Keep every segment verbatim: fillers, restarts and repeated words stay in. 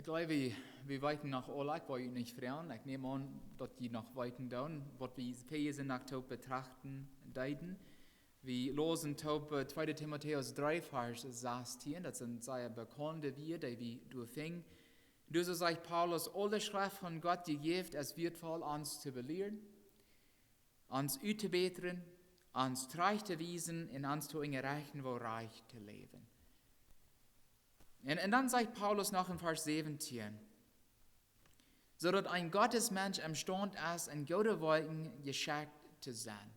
Ekj jleew, wie, wie weeten noch aula, ekj well junt nich froagen. Ekj näm aun, daut jie noch weeten doonen, waut wie väajen Sindach toop betrachten deeden. Wie läsen toop, äh, tweede Timotäus dree, Varsch sastieen. Daut sent sea bekaunde Wieed, dee wie doa finjen. Doa soo sajcht Paulus: "Aule Schreft von Gott jejäft es wieetvoll, ons to belieren, ons uttobätren, ons trajcht to wiesen un ons to unjarechten, woo rajcht to läwen." Un, un dan sajcht Paulus noch en Varsch säwentieen: "Soo daut een Gottesmensch emstaund es, en goode Woakjen jeschekjt to sennen."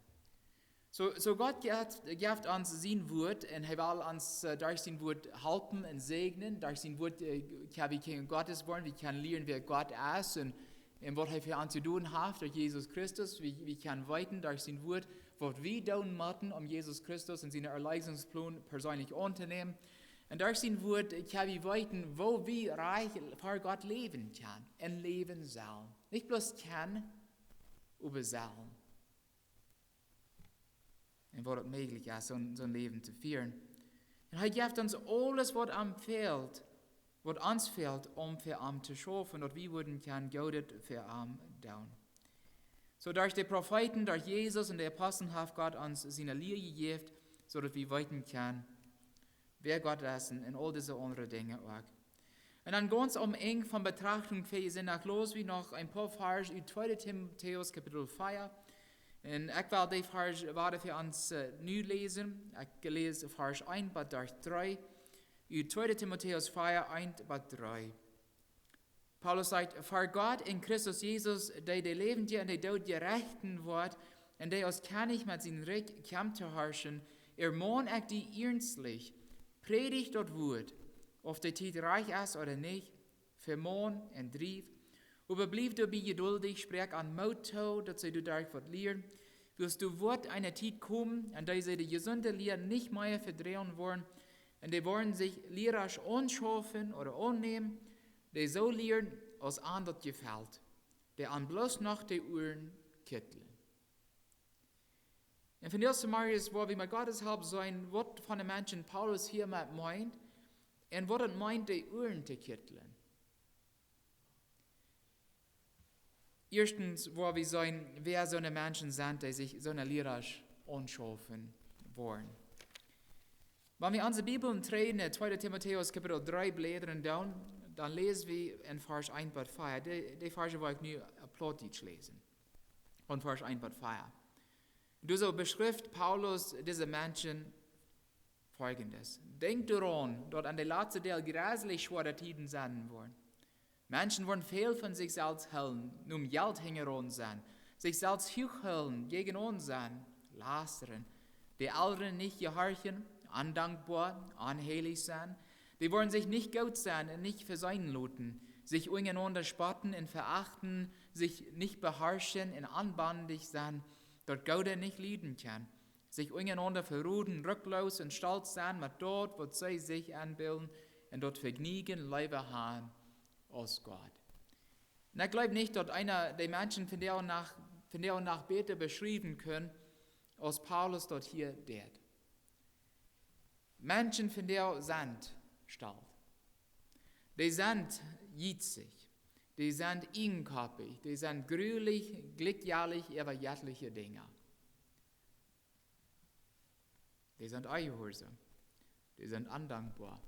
Soo, soo Gott jeft, jeft ons sien Wuat un hee well ons, äh, derch sien Wuat halpen un säajnen. Derch sien Wuat, äh, kjenn wie Kjinja Gottes woaren, wie kjennen lieren, wäa Gott es un, un waut hee fa ons jedonen haft derch Jesus Christus. Wie, wie kjennen weeten derch sien Wuat, waut wie doonen motten, om Jesus Christus un sienen Erleesungsplan perseenlich auntonämen. Un derch sien Wuat kjenn wie weeten, woo wie rajcht ver Gott läwen kjennen un läwen sellen. Nich bloos kjennen, oba sellen. Un woo daut mäajlich es, soon, soon Läwen to fieren. Un hee jeft ons aules, waut am fält, waut ons fält, om fa am to schaufen, daut wie wudden kjennen Goodet fa am doonen. Soo derch de Profeeten, derch Jesus un de Apostel haft Gott ons siene Lia jejäft, soo daut wie weeten kjennen, wäa Gott es un, un aul dise aundre Dinja uk. Un dan gaunz aum Enj von Betrachtunk väajen Sindach läs wie noch een poa Varsch ut tweede Timotäus Kapitel vea. Un ekj well dee Varsch wada fa ons, äh, nu läsen. Ekj läs Varsch eent bat dree. Ut tweede Timotäus vea, eent bat dree. Paulus sajcht: "Ver Gott en Christus Jesus, dee de Läwendje un de Doodje rechten woat, un dee aus Kjennich met sien Rikj kjemt to harschen, ermon ekj die iernstlich: Prädj daut Wuat, auf de Tiet rajcht es ooda nich, vermon un drief. Oba bliew doabie jeduldich, spräakj an Moot too, daut see doaderch waut lieren. Wiels doa woat eene Tiet komen, en dee see de jesunde Lia nich mea vedroagen woaren, un dee woaren sikj Liera aunschaufen ooda aunnämen, dee soo lieren, aus an daut jefelt, dee an bloos noch de Uaren kjitlen." Un vondoag zemorjes woa wie met Gottes Help seenen, waut fa Menschen Paulus hia met meent un waut et meent, de Uaren to kjitlen. Ieeschtens woa wie seenen, wäa soone Menschen sent, dee sikj soone Liera aunschaufen woaren. Wan wie onse Bibel trigj en tweede Timotäus Kapitel dree bläden doonen, dan läs wie en Varsch eent bat vea. Dee, dee Varsch woa ekj nu opp Plautdietsch läsen. Von Varsch eent bat vea. Doa soo beschrift Paulus dise Menschen foljendet: "Denkjt doaraun, daut en de latste Doag jreslich schwoare Tieden sennen woaren. Menschen woaren väl von sikj selfst hoolen, nom Jelt hinjaraun sennen, sikj selfst huach hoolen, jäajenaun sennen, lastren, de Elren nich jehorchen, ondankboa, onheilich sennen. Dee woaren sikj nich goot sennen un nich veseenen loten, sikj unjarenaunda spotten un verachten, sikj nich beharschen un onbendich sennen, daut Goode nich lieden kjennen, sikj unjarenaunda veroden, rücksloos un stolt sennen met daut, waut see sikj enbilden, un daut Vejnäajen leewa han aus Gott." Un ekj jleew nich, daut eena dee Menschen vondoag noch, vondoag noch bäta beschriewen kunn, aus Paulus daut hia deed. Menschen vondoag sent stolt. Dee sent jietsich. Dee sent ieejenkoppich. Dee sent grulich, jlikjjeltich äwa jettliche Dinja. Dee sent onjehuarsom. Dee sent ondankboa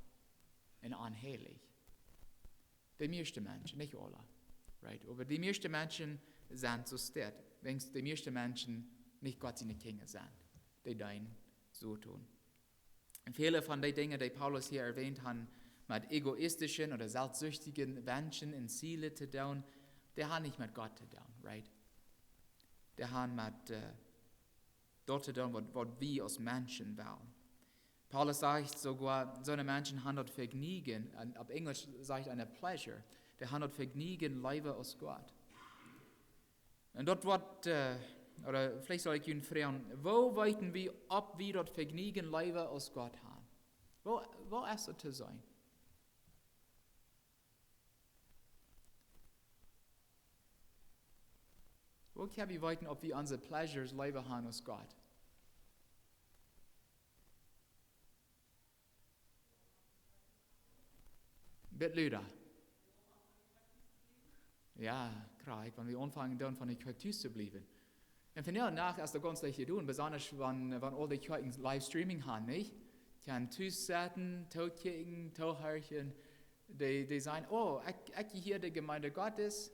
un onheilich. De mieeschte Menschen, nich aule, right? Oba de mieeschte Menschen sent soo, wiels de mieeschte Menschen nich Gott siene Kjinja sent. Dee deenen soo doonen. Un väle von dee Dinja, dee Paulus hia erwähnt, han met egoistischen ooda selfstsüchtigen Wenschen un Zielen to doonen. Dee han nich met Gott to doonen, right? Dee han met, äh, daut to doonen, waut, waut wie aus Menschen wellen. Paulus sajcht soogoa, soone Menschen han daut Vejnäajen, un opp Enjlisch sajcht eena pleasure, dee han daut Vejnäajen leewa aus Gott. Un daut woat, äh, ooda veleicht saul ekj junt froagen, woo weeten wie, auf wie daut Vejnäajen leewa aus Gott han? Woo, woo es daut to seenen? Woo kjenn wie weeten, auf wie onse pleasures leewa han aus Gott? Bät luda. Jo, krakjt, wan wie aunfangen dan von de Kjoakj tus to bliewen. Un vondoag es daut gaunz leicht to doonen, besonda wan, wan aul de Kjoakjen Livestreaming haben, nich? Kjennen tus sitten, tookjikjen, toohorchen. Dee, dee sajen, oh, ekj, ekj jehia de Jemeent Gottes.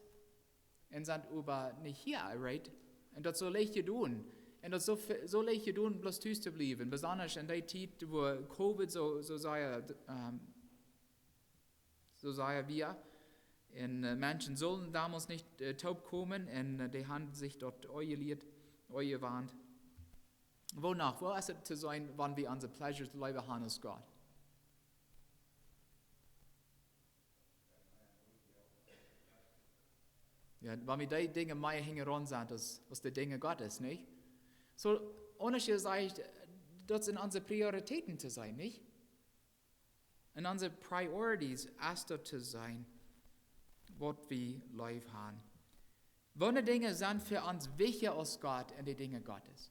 Un sent oba nich hia, right? Un daut es soo leicht to doonen. Un daut es soo ve-, soo leicht to doonen, bloos tus to bliewen. Besonda en dee Tiet, wua Covid soo, soo sea, ähm, soo sea wia. Un, äh, Menschen sullen donmols nich, äh, toopkomen un, äh, dee haben sikj daut aunjelieet, aunjewant. Woo noch? Woo es et to sennen, wan wie onse pleasures leewa haben aus Gott? Jo, wan wie dee Dinja mea hinjaraun sent aus, aus de Dinja Gottes, nich? Soo, aundasch jesajcht, daut sent onse Prioritäten to sennen, nich? Un onse priorities es daut to sennen, waut wie leew haben. Woone Dinja sent fa ons wichtja aus Gott un de Dinja Gottes?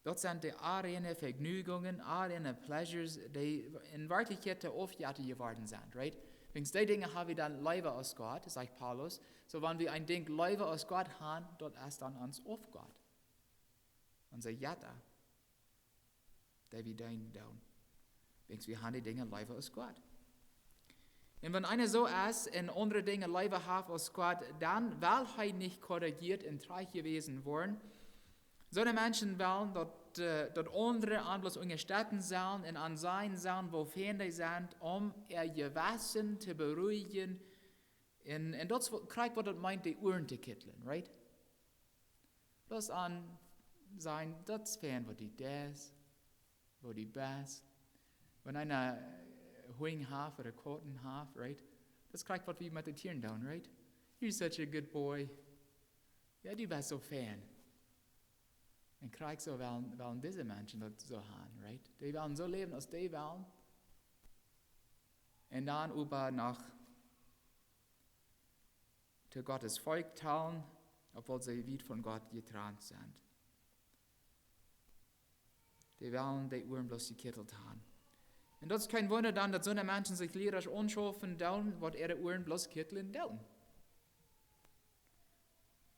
Daut sent de aundre Vergnügungen, aundre pleasures, dee en Werkjlichkjeit de Aufjetta jeworden sent, right? Wäajens dee Dinja haben wie dan leewa aus Gott, sajcht Paulus. Soo, wan wie een Dinkj leewa aus Gott haben, daut es dan ons Aufgott. Onse Jetta, dee wie deenen doonen. Wäajens wie haben de Dinja leewa aus Gott. Un wan eena soo es un aundre Dinja leewa haft aus Gott, dan well hee nich korrigieet un trigjjewäsen woaren. Soone Menschen wellen daut, äh, daut aundre an bloos unjastetten sellen un an sajen sellen, woo fein dee sent, om äa Jewessen to beruhigen. Un, un daut es waut, krakjt waut daut meent, de Uaren to kitlen, right? Bloos an sajen, daut es fein waut du deist, woo du best. Wan eena, äh, Hunj haft ooda Kauten haft, right? Daut es krakjt waut wie met de Tieren doonen, right? You're such a good boy. Jo, du best soo fein. Un krakjt soo wellen, wellen dise Menschen daut soo haben, right? Dee wellen soo läwen aus dee wellen. Un dan oba noch to Gottes Volkj talen, obwohl see wiet von Gott jetrant sent. Dee wellen de Uaren bloos jekittelt haben. Un daut es kjeen Wunda dan, daut soone Menschen sikj Liera aunschaufen doonen, waut äare Uaren bloos kittlen doonen.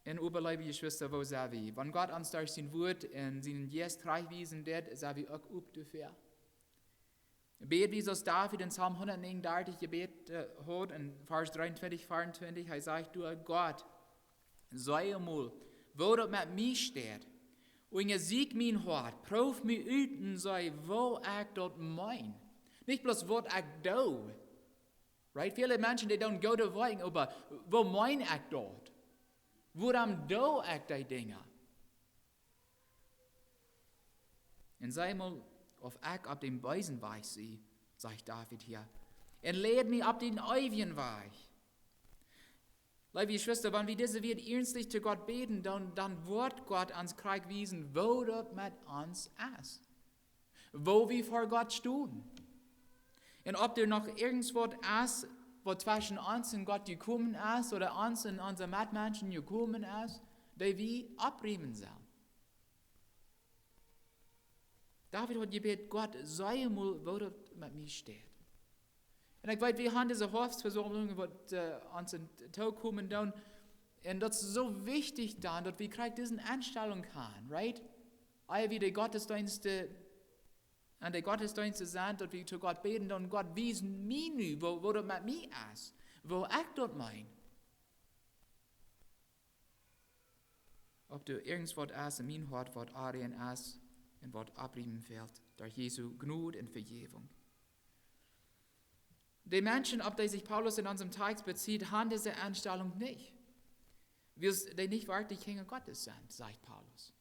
Un oba, leewe Jeschwista, woo sent wie? Wan Gott ons derch sien Wuat un sienen Jeist trigjwiesen deit, sent wie uk op doafäa? Bäd wie soo aus David en Psalm hundatnegenundartich jebät, äh, haud, en Varsch dreeuntwintich, veauntwintich, hee sajcht: "Du Gott, see mol, woo daut met mie steit. Unjasieekj mien Hoat, proow mie ut un see, woo ekj daut meen." Nich bloos waut ekj doo. Right? Väle Menschen, dee doonen goode Woakjen, oba woo meen ekj daut? Wuarom doo ekj dee Dinja? Un see mol, auf ekj opp dän beesen Wajch sie, sajcht David hia. Un leid mie opp dän eewjen Wajch. Leewe Jeschwista, wan wie dise Wieed iernstlich to Gott bäden, dan, dan woat Gott ons krakjt wiesen, woo daut met ons es. Woo wie ver Gott stonen. Un auf doa noch irjentwaut es, waut tweschen ons un Gott jekomen es, ooda ons un onse Metmenschen jekomen es, dee wie oppriemen sellen. David haud jebät: "Gott, see mol, woo daut met mie steit." Un ekj weet, wie haben dise Hofsvesaumlungen, waut, äh, ons en tookomen doonen. Un daut es soo wichtich dan, daut wie krakjt dise Enstalunk haben, right? Ea wie de Gottesdeenste, aun de Gottesdeenste sent, daut wie to Gott bäden doonen: "Gott, wies mie nu, woo, woo daut met mie es, woo ekj daut meen." Auf doa irjentwaut es en mien Hoat, waut onrein es un waut oppriemen fält, derch Jesu Jnod un Vejäwunk. De Menschen, opp dee sikj Paulus en onsen Tekjst beziet, haben dise Enstalunk nich, wiels dee nich werkjlich Kjinja Gottes sent, sajcht Paulus.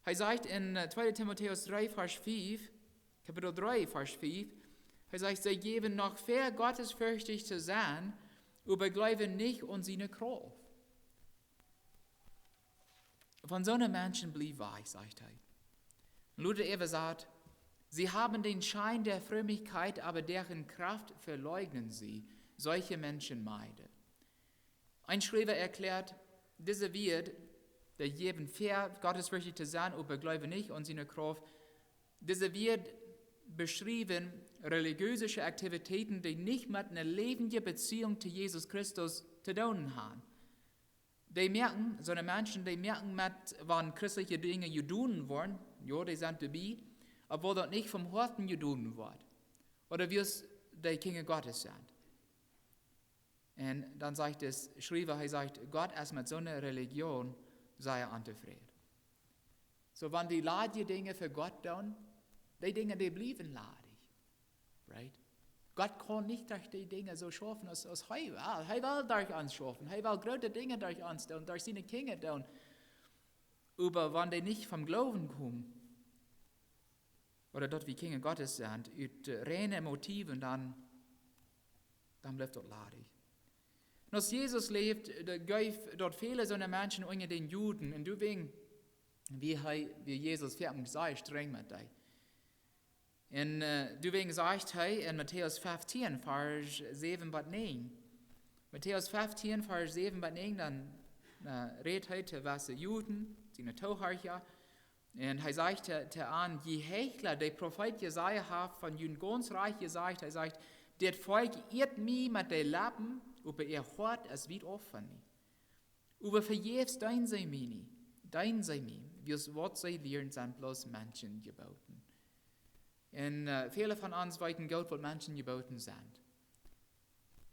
Hee sajcht en, äh, tweede Timotäus dree, Varsch fiew, Kapitel dree, Varsch fiew, hee sajcht: "See jäwen noch ver gottesfürchtig to sennen, oba jleewen nich aun siene Krauft." Von soone Menschen bliew wajch, sajcht hee. Luther äwasat: "Sie haben den Schein der Frömmigkeit, aber deren Kraft verleugnen sie. Solche Menschen meide." Een Schriewa erkjläat dise Wieed, dee jäwen ver gottesfürchtig to sennen, oba jleewen nich aun siene Krauft. Dise Wieed beschriewen religiöse Aktivitäten, dee nich met eene läwendje Beziehung to Jesus Christus to doonen haben. Dee moaken, soone Menschen, dee moaken met, wan christelje Dinja jedonen woaren, jo, dee sent doabie, oba daut nich vom Hoaten jedonen woat. Ooda wiels dee Kjinja Gottes sent. Un dan sajcht de Schriewa, hee sajcht, Gott es met soone Religion sea ontofräd. Soo, wan wie ladje Dinja fa Gott doonen, dee Dinja, dee bliewen ladich. Right? Gott kaun nich derch dee Dinja soo schaufen aus, aus hee well. Hee well derch ons schaufen. Hee well groote Dinja derch ons doonen, derch siene Kjinja doonen. Oba wan dee nich vom Gloowen komen, ooda daut wie Kjinja Gottes sent, ut, äh, reine Motiven, dan, dan blift daut ladich. Un aus Jesus läwd, doa jeef daut väle soone Menschen unja de Juden. Un doawäajen wia hee, wia Jesus werkjlich sea strenj met dee. Un, äh, doawäajen sajcht hee en Matäus feftieen, Varsch säwen bat näajen. Matäus feftieen, Varsch säwen bat näajen, dan, äh, rät hee to jewesse Juden, siene Toohorcha. Un hee sajcht to, to an, jie Heichla, de Profeet Jesaja haft von junt gaunz rajcht jesajcht, hee sajcht, dit Volkj ieet mie met de Leppen, oba äa Hoat es wiet auf von mie. Oba vejäfs deenen see mie, deenen see mie, wiels waut see lieren sent bloos Menschenjeboten. Un, äh, väle von ons weeten goot, waut Menschenjeboten sent.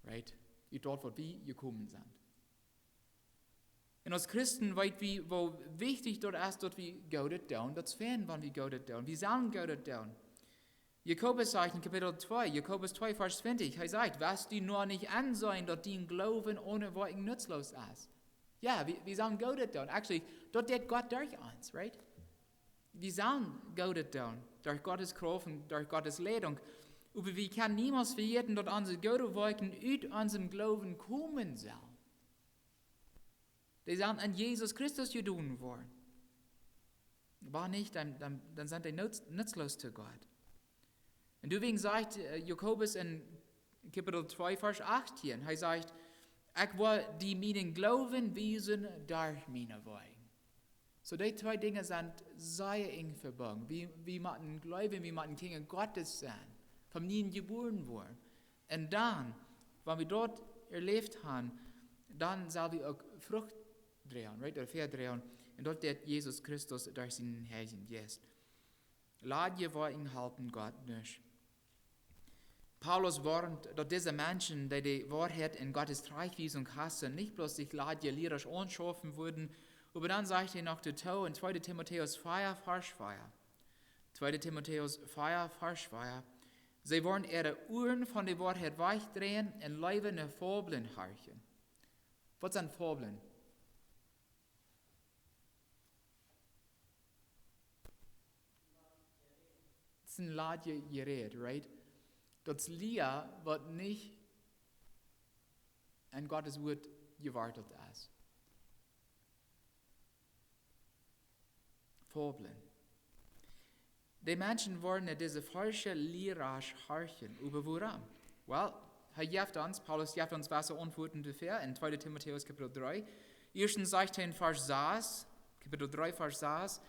Right? Ut daut, waut wie jekomen sent. Un aus Christen weet wie, woo wichtich daut es, daut wie Goodet doonen. Daut es fein, wan wie Goodet doonen. Wie sellen Goodet doonen. Jakobus sajcht en Kapitel twee, Jakobus twee, Varsch twintich, hee sajcht, west du nich enseenen, daut dien Gloowen onen Woakjen nutzlos es? Jo, wie, wie sellen Goodet doonen. Actually, daut deit Gott derch ons, right? Wie sellen Goodet doonen, derch Gottes Krauft un derch Gottes Leidunk. Oba wie kjennen niemols vejäten, daut onse goode Woakjen ut onsem Gloowen komen sellen. Dee sellen aun Jesus Christus jedonen woaren. Wan nich, dan, dan, dan sent dee nutz-, nutzlos to Gott. Un doawäajen sajcht, äh, Jakobus en Kapitel twee, Varsch achtieen, hee sajcht, ekj woa die mienen Gloowen wiesen derch miene Woakjen. Soo, dee twee Dinja sent sea enj vebungen. Wie, wie motten jleewen, wie motten Kjinja Gottes sennen, vom Nieen jebuaren woaren. Un dan, wan wie daut erläft haben, dan sell wie uk Frucht droagen, right? Ooda väadroagen. Un daut deit Jesus Christus derch sienen Heiljen Jeist. Ladje Woakjen halpen Gott nich. Paulus woarnt, daut dise Menschen, dee de Woarheit un Gottes Trajchtwiesunk hausen, nich bloos sikj ladje Liera aunschaufen wudden, oba dan sajcht hee noch doatoo en tweede Timotäus vea, Varsch vea. Tweede Timotäus vea, Varsch vea. See woaren äare Uaren von de Woarheit wajchdreien un leewa no Fabeln horchen. Waut sent Fabeln? Daut es een ladjet Jeräd, right? Daut es Lia, waut nich aun Gottes Wort jewortelt es. Fabeln. De Menschen woaren no dise faulsche Liera horchen, oba wuarom? Well, hee jeft ons, Paulus jeft ons waut Auntwuaten doafäa en tweede Timotäus Kapitel dree. Ieeschtens sajcht hee en Varsch sas, Kapitel dree, Varsch sas: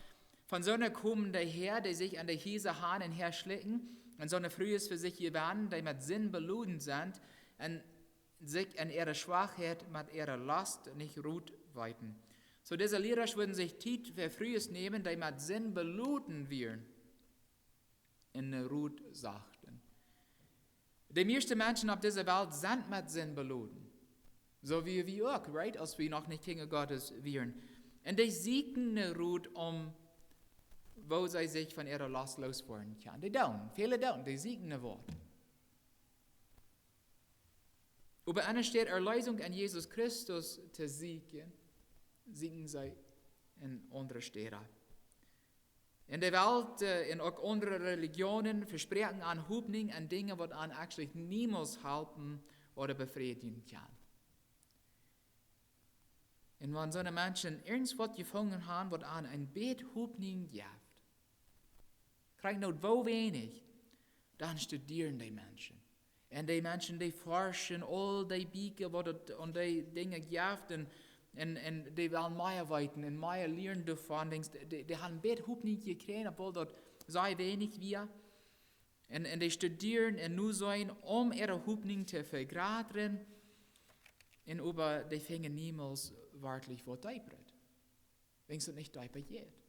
Von soone komen dee häa, dee sikj aun de Hiesa han un häa schlikjen, un soone Frues fa sikj jewennen, dee met Sind beloden sent, un sikj en äare Schwakheit met äare Lost nich Rot weeten. Soo, dise Liera wudden sikj Tiet fa Frues nämen, dee met Sind beloden wieren, un no Rot sochten. De mieeschte Menschen opp dise Welt sent met Sind beloden. Soo aus wie uk, right? Aus wie noch nich Kjinja Gottes wieren. Un dee sieekjen no Rot, om woo see sikj von äare Lost looswoaren kjennen. Dee doonen, väle doonen, dee sieekjen no Rot. Oba enne Städ Erleesunk en Jesus Christus to sieekjen, sieekjen see en aundre Städen. En de Welt, äh, un uk aundre Relijionen vespräakjen an Hopninj un Dinja, waut an actually niemols halpen ooda befrädjen kjennen. Un wan soone Menschen irjentwaut jefungen haben, waut an een bät Hopninj jeft, krakjt noch woo weinich, dan studieren dee Menschen. Un dee Menschen, dee forschen aul dee Bieekja, waut et aun dee Dinja jeft, un, un, un dee wellen mea weeten un mea lieren doavon. Denkjst, dee, dee haben bät Hopninj jekjräajen, obwohl daut sea weinich wia. Un, un dee studieren un nu seenen, om äare Hopninj to vejratren, un oba dee finjen niemols werkjlich waut deepret. Wiels daut nich deepa jeit.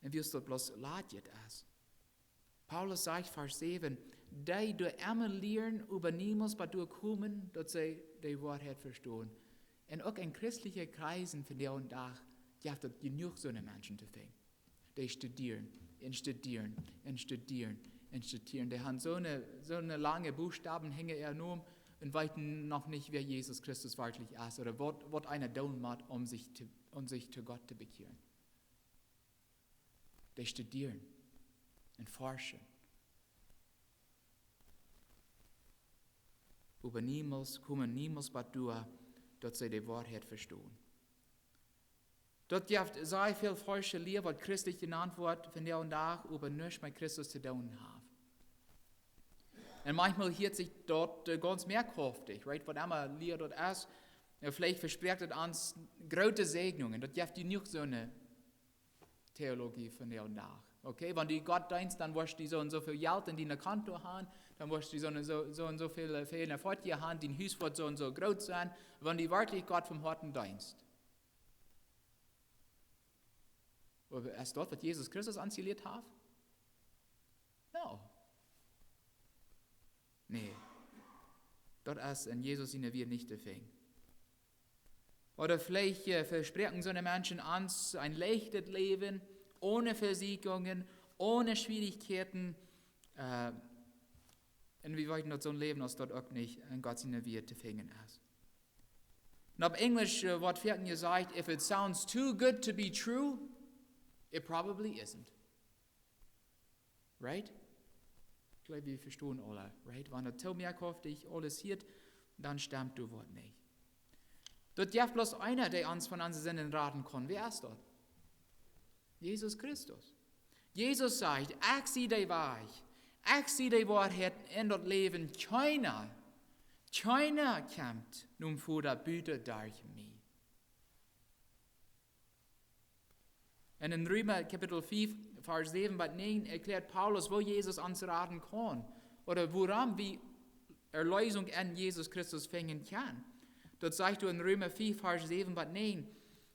Un wiels daut bloos latjit es. Paulus sajcht, Varsch säwen: "Dee doonen emma lieren, oba niemols bat doa komen, daut see de Woarheit vestonen." Un uk en christelje Kjreisen vondoag dän Dach jeft daut jenuach soone Menschen to finjen. Dee studieren un studieren un studieren un studieren. Dee haben soone, soone lange Buchstaben hinja äa Nomen un weeten noch nich, wäa Jesus Christus werkjlich es ooda waut, waut eena doonen mott, om sikj to, om sikj to Gott to bekjieren. Dee studieren un forschen. Oba niemols, komen niemols bat doa, daut see de Woarheit vestonen. Daut jeft sea väl faulsche Lia, waut christlich jenant woat vondoag dän Dach, oba nuscht met Christus to doonen haft. Un maunchmol hieet sikj daut, äh, gaunz moakhaftich, right? Waut emma Lia daut es, äh, veleicht vesprakjt daut ons groote Säajnungen. Daut jeft jenuach soone Theologie vondoag dän Dach. Okay, wan du Gott deenst, dan woascht du soo un soo väl Jelt en dien Konto haben, dan woascht du soo un soo, soo un soo väl, äh, väl Erfolg haben, dien Hus woat soo un soo groot sennen, wan du werkjlich Gott von Hoaten deenst. Oba es daut, waut Jesus Christus ons jelieet haft? No. Nä. Daut es en Jesus siene Wieed nich to finjen. Ooda veleicht, äh, vesprakjen soone Menschen ons een leichtet Läwen, one Vesieekjungen, one Schwierichkjeiten, äh, un wie weeten, daut soon Läwen aus daut uk nich en Gott siene Wieed to finjen es. Un opp Enjlisch, äh, woat foaken jesajcht: "If it sounds too good to be true, it probably isn't." Right? Ekj jleew, wie vestonen aule, right? Wan daut too moakhaftich aules hieet, dan stemt doa waut nich. Daut jeft bloos eena, dee ons von onse Sinden raden kaun. Wäa es daut? Jesus Christus. Jesus sajcht: "Ekj sie de Wajch, ekj sie de Woarheit un daut Läwen. Kjeena, kjeena kjemt nom Voda buta derch mie." Un en Reema Kapitel fief, Varsch säwen bat näajen, erkjläat Paulus, woo Jesus ons raden kaun, ooda wuarom wie Erleesunk en Jesus Christus finjen kjennen. Daut sajcht doa en Reema fief, Varsch säwen bat näajen: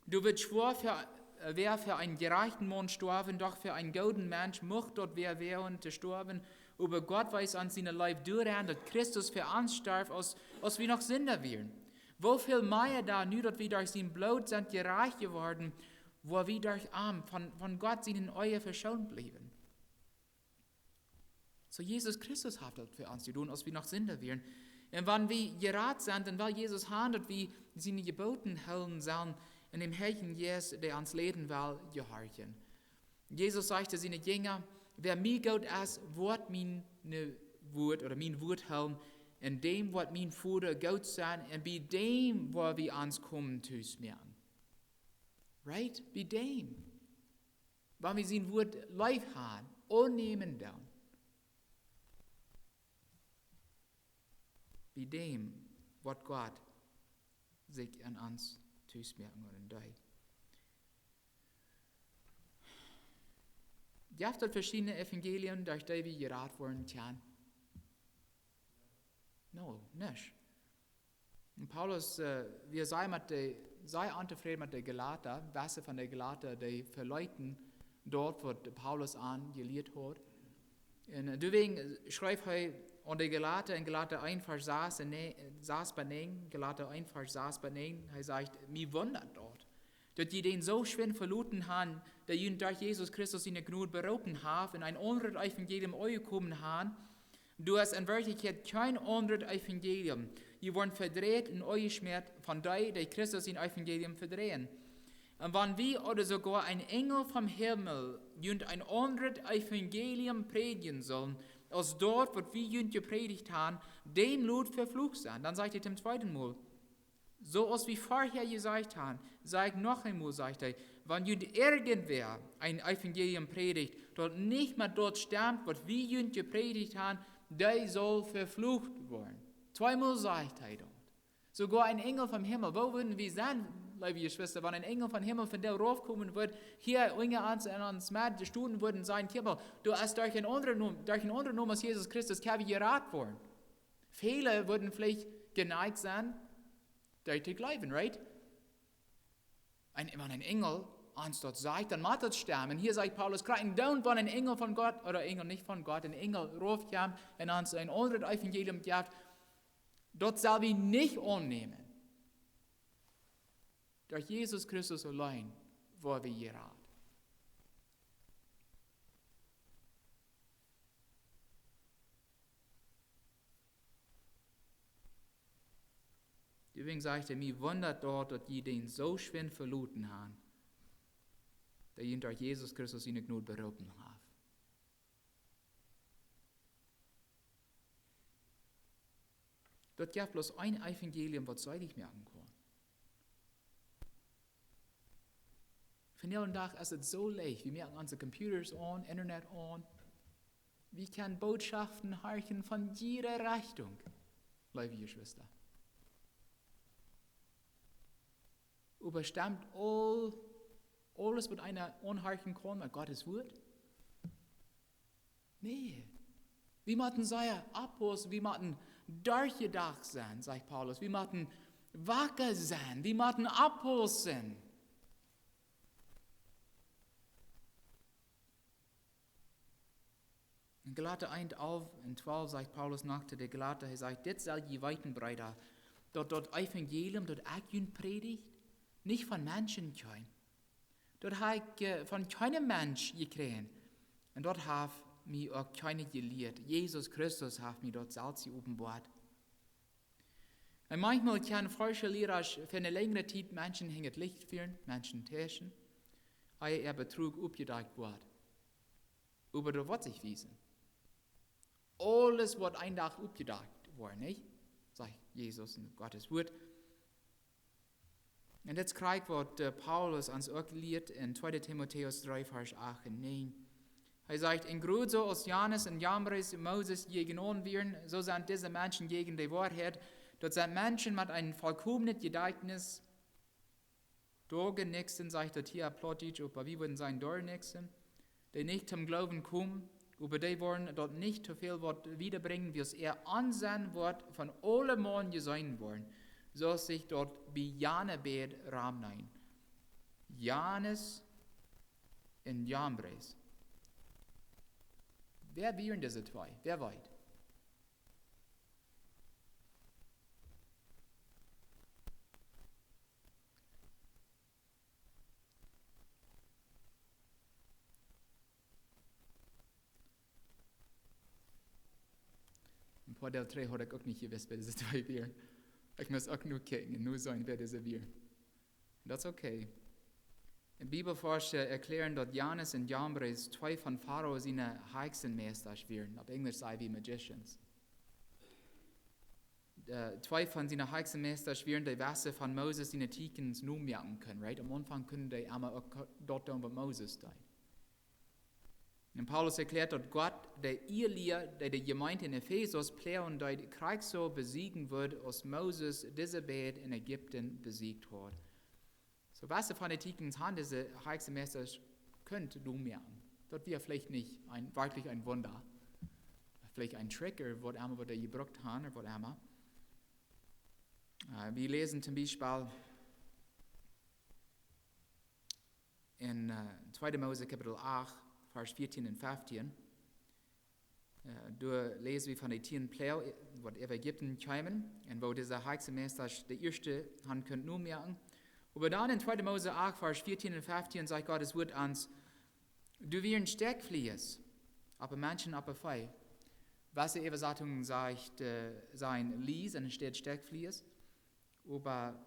"Doa woat schwoa fa, äh, wäa fa eenen jerajchten Maun stoawen, doch fa eenen gooden Mensch mucht daut wäa woagen to stoawen. Oba Gott wiest ons siene Leew doaraun, daut Christus fa ons storf, aus, aus wie noch Sinda wieren. Woo väl mea dan, nu daut wie derch sien Bloot sent jerajcht jeworden, woa wie derch am von, von Gott sienen Oaja veschoont bliewen." Soo, Jesus Christus haft daut fa ons jedonen, aus wie noch Sinda wieren. Un wan wie jerat sent, dan well Jesus han, daut wie siene Jeboten hoolen sellen un däm Heiljen Jeist, dee ons leiden well, jehorchen. Jesus sajcht to siene Jinja: "Wäa mie goot es, woat mien, ne, Wuat, ooda mien Wuat hoolen, un däm woat mien Voda goot sennen, un bie däm woa wie ons komen tus moaken." Right? Bie däm. Wan wie sien Wuat leef han, aunnämen doonen. Bie däm woat Gott sikj aun ons tus moaken un en die. Jeft daut veschiedne Evangelien, derch dee wie jerat woaren kjennen? No, nich. Un Paulus, äh, wia sea met de, sea ontofräd met de Galata, wese von de Galata, dee veleeten daut, waut Paulus an jelieet haud. Un, äh, doawäajen, äh, schrift hee aun de Galata en Galata eent Varsch sas un näajen, sas bat näajen, Galata eent Varsch sas bat näajen, hee sajcht: "Mie wundat daut, daut jie dän soo schwind veloten han, dee junt derch Jesus Christus siene Jnod beroopen haft un een aundret Evangelium aunjenomen han, daut es en Werkjlichkjeit kjeen aundret Evangelium. Jie woaren vedreit un aunjeschmäat von dee, dee Christus sien Evangelium vedreien. Un wan wie ooda soogoa een Enjel vom Himmel junt een aundret Evangelium prädjen sullen, aus daut, waut wie junt jeprädicht han, däm lot veflucht sennen." Dan sajcht hee toom tweeden Mol, soo aus wie verhäa jesajcht han, saj ekj noch eemol, sajcht hee: "Wan junt irjentwäa een Evangelium prädicht, daut nich met daut stemt, waut wie junt jeprädicht han, dee saul veflucht woaren." Tweemol sajcht hee daut. Soogoa een Enjel vom Himmel. Woo wudden wie sennen, Leewe Jeschwista, wan een Enjel von Himmel von doa raufkomen wudd, hia unja ons en ons Med stonen wudd un sajen: "Kjikj mol, doa es derch een aundren Nomen, derch een aundren Nomen aus Jesus Christus kjenn wie jerat woaren." Väle wudden veleicht jeneigt sennen, daut to jleewen, right? Un wan een Enjel ons daut sajcht, dan mott daut stemmen. Hia sajcht Paulus, krakjt dan, wan een Enjel von Gott, ooda Enjel nich von Gott, een Enjel raufkjemt un ons een aundret Evangelium jeft, daut sell wie nich aunnämen. Derch Jesus Christus auleen woa wie jerat. Doawäajen sajcht hee: "Mie wundat daut, daut jie dän soo schwind veloten haben, dee junt derch Jesus Christus siene Jnod beroopen haft." Daut jeft bloos een Evangelium, waut seelich moaken kaun. Vondoag dän Dach es et soo leicht. Wie moaken onse Computers aun, Internet aun. Wie kjennen Bootschoften horchen von jiede Rechtunk, leewe Jeschwista. Oba stemt aul, aules, waut eena aunhorchen kaun, met Gott sien Wuat? Nä. Wie motten sea oppaussen, wie motten derchjedocht sennen, sajcht Paulus. Wie motten wacka sennen, wie motten oppaussen. En Galata eent, alf un twalf sajcht Paulus noch to de Galata, hee sajcht: "Dit sell jie weeten, Breeda, daut daut Evangelium, daut ekj junt prädicht, nich von Menschen kjeem. Daut hab ekj, äh, von kjeenen Mensch jekjräajen. Un daut haft mie uk kjeena jelieet. Jesus Christus haft mie daut selfst jeopenboat." Un maunchmol kjennen faulsche Liera fa eene lenjre Tiet Menschen hinjat Licht fieren, Menschen täuschen, ea äa Bedrog oppjedakjt woat. Oba daut woat sikj wiesen. Aules woat een Dach oppjedakjt woaren, nich? Sajcht Jesus en Gott sien Wuat. Un dit es krakjt waut, äh, Paulus ons uk lieet en tweede Timotäus dree, Varsch acht un näajen. Hee sajcht: "Un krakjt soo aus Jannes un Jambres Moses jäajenaun wieren, soo sent dise Menschen jäajen de Woarheit. Daut sent Menschen met een volkomnet Jedajchtnis, Doagenixen, sajcht daut hia opp Plautdietsch, oba wie wudden sajen Doagenixen, dee nich toom Gloowen komen, oba dee woaren daut nich too väl waut wiedabrinjen, wiels äa Onsenn woat von aulemaun jeseenen woaren, soo aus sikj daut bie Janne beid ramneien." Jannes un Jambres. Wäa wieren dise twee? Wäa weet? Een poa Doag trigj haud ekj uk nich jewist, wäa dise twee wieren. Ekj must uk nu kjikjen un nu seenen, wäa dise wieren. Daut es okay. Un Bibelforscha erkjläaren, daut Jannes un Jambres twee von Farao siene Hexenmeista wieren. Opp Enjlisch saj wie magicians. Äh, twee von siene Hexenmeista wieren, dee wesse von Moses siene Tieekjens nomoaken kunnen, right? Aum Aunfank kunnen dee emma uk daut doonen, waut Moses deed. Un Paulus erkjläat, daut Gott de Ielia, dee de Jemeent en Efesus ploagen deed, krakjt soo besieejen wudd, aus Moses dise beid en Ägipten besieecht haud. Soo, wesse von de Tieekjens haben dise Hexenmeista kunt nomoaken. Daut wia veleicht nich een, werkjlich een Wunda. Veleicht een Trick ooda waut emma, waut dee jebrukt haben ooda waut emma. Äh, wie läsen toom Biespel en, äh, tweede Mose Kapitel acht, Varsch vieetieen un feftieen. Äh, doa läsen wie von de tieen Ploagen, waut äwa Ägipten kjeemen, un woo dise Hexenmeista de ieeschte haben kunt nomoaken. Oba dan en tweede Mose acht, Varsch vieetieen un feftieen, sajcht Gott sien Wuat ons: "Doa wieren Stekjfliees opp de Menschen, opp de Vee." Wesse Äwasatunk sajcht, äh, sent Lies, un et steit Stekjfliees. Oba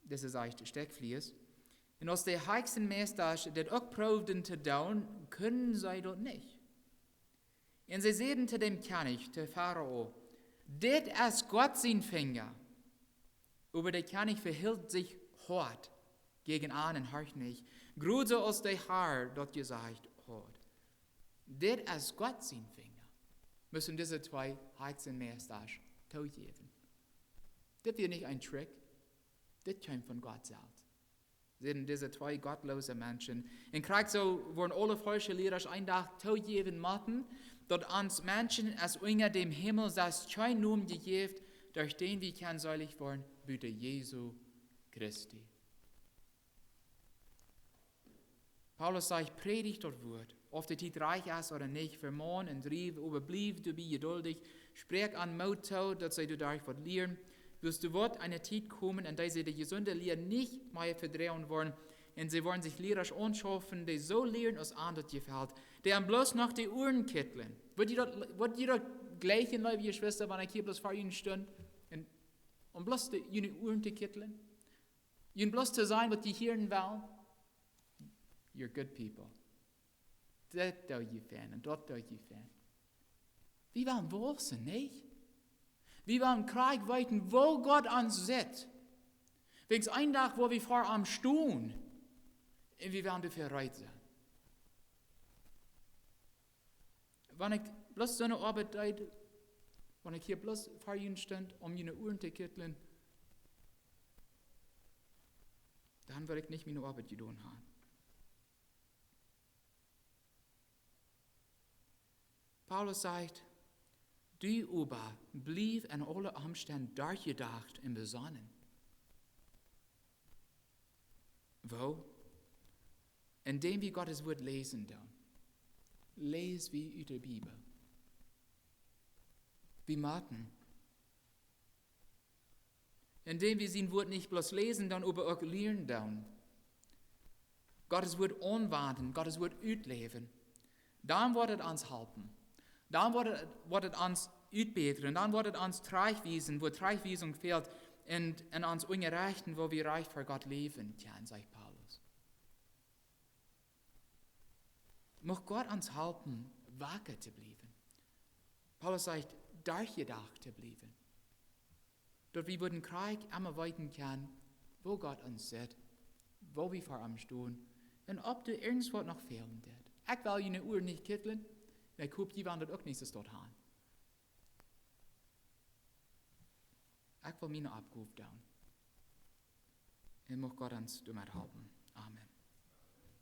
dise sajcht Stekjfliees. Un aus de Hexenmeista dit uk proowden to doonen, kunnen see daut nich. Un see säden to däm Kjennich, to Farao: "Dit es Gott sien Finja." Oba de Kjennich vehilt sikj hoat jäajen an un horcht nich, krakjt soo aus de Har daut jesajcht haud. "Dit es Gott sien Finja," musten dise twee Hexenmeista toojäwen. Dit wia nich een Trick. Dit kjeem von Gott selfst. Sent dise twee gottloose Menschen. Un krakjt soo woaren aule faulsche Liera een Dach toojäwen motten, daut ons Menschen es unja däm Himmel sest kjeen Nomen jejäft, derch dän wie kjennen seelich woaren, buta Jesus Christus. Paulus sajcht: Prädicht daut Wuat, auf de Tiet rajcht es ooda nich, vemon un driew, oba bliew doabie jeduldich, spräakj an Moot too, daut see doaderch waut lieren. Wiels doa woat eene Tiet komen, en dee see de jesunde Lia nich mea vedroagen woaren, un see woaren sikj Liera aunschaufen, dee soo lieren aus an daut jefelt, dee an bloos noch de Uaren kittlen. Woat jie daut, woat jie daut jlikjen, leewe Jeschwista, wan ekj hia bloos ver junt stunt un, un bloos de, june Uaren to kittlen? Junt bloos to sajen waut jie hieren wellen? You're good people. Daut deit jie fein un daut deit jie fein. Wie wellen wausen, nich? Wie wellen krakjt weeten, woo Gott ons sitt. Wäajens een Dach woa wie ver am stonen. Un wie wellen doafäa reed sennen. Wan ekj bloos soone Oabeit deed, wan ekj hia bloos ver junt stunt, om june Uaren to kittlen, dan wudd ekj nich miene Oabeit jedonen haben. Paulus sajcht: Du oba bliew en aule Omstend derchjedocht un besonnen. Woo? Endäm wie Gott sien Wuat läsen doonen. Läs wie ut de Bibel. Wie motten. Endäm wie sien Wuat nich bloos läsen doonen, oba uk lieren doonen. Gott sien Wuat aunwenjen, Gott sien Wuat utläwen. Dan woat et ons halpen. Dan woat et, woat et ons utbätren. Dan woat et ons trajchtwiesen, wua Trajchtwiesunk fält. Un, un ons unjarechten, woo wie rajcht ver Gott läwen kjennen, sajcht Paulus. Mucht Gott ons halpen, waka to bliewen. Paulus sajcht, derchjedocht to bliewen. Daut wie wudden krakjt emma weeten kjennen, woo Gott ons sitt, woo wie ver am stonen, un auf doa irjentwaut noch fälen deit. Ekj well june Uaren nich kittlen, un ekj hop, jie wellen daut uk nich soo stoakj haben. Ekj well miene Oppgow doonen. Un mucht Gott ons doamet halpen. Amen.